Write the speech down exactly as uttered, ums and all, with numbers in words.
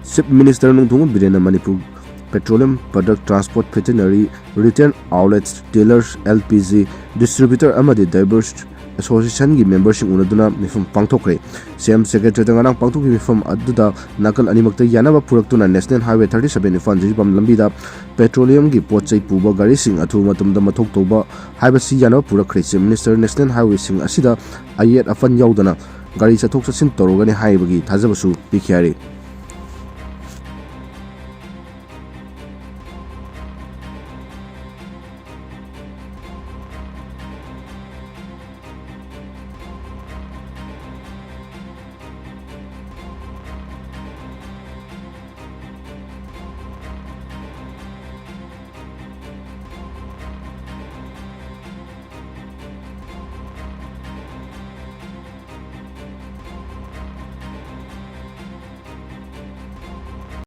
Chief Minister Nongthombam ꯕꯤꯔꯦꯟꯅ Manipur Petroleum Product Transport Veterinary Retail Outlets, Dealers, L P G Distributor ꯑꯃꯗꯤ Drivers Associationꯒꯤ memberꯁꯤꯡ ꯎꯅꯗꯨꯅ ꯃꯤꯐꯝ ꯄꯥꯡꯊꯣꯛꯈ꯭ꯔꯦ꯫ C M Secretariatꯇ ꯉꯔꯥꯡ ꯄꯥꯡꯊꯣꯛꯈꯤꯕ ꯃꯤꯐꯝ ꯑꯗꯨꯗ ꯅꯥꯀꯜ ꯑꯅꯤꯃꯛꯇ ꯌꯥꯅꯕ ꯄꯨꯔꯛꯇꯨꯅ National Highway thirty seven Imphal Jiribam ꯂꯝꯕꯤꯗ petroleumꯒꯤ ꯄꯣꯠ ꯆꯩ ꯄꯨꯕ ꯒꯥꯔꯤꯁꯤꯡ ꯑꯊꯨꯕ ꯃꯇꯝꯗ ꯃꯊꯧ ꯇꯧꯕ ꯍꯥꯏꯕꯁꯤ ꯌꯥꯅꯕ ꯄꯨꯔꯛꯈ꯭ꯔꯦ꯫ Chief Minister National Highwayꯁꯤꯡ ꯑꯁꯤꯗ ꯑꯌꯦꯠ ꯑꯄꯟ ꯌꯥꯎꯗꯅ ꯒꯥꯔꯤ ꯆꯠꯊꯣꯛ ꯆꯠꯁꯤꯟ ꯇꯧꯔꯒꯅꯤ ꯍꯥꯏꯕꯒꯤ ꯊꯥꯖꯕꯁꯨ ꯄꯤꯈꯤ ꯍꯥꯏꯔꯤ꯫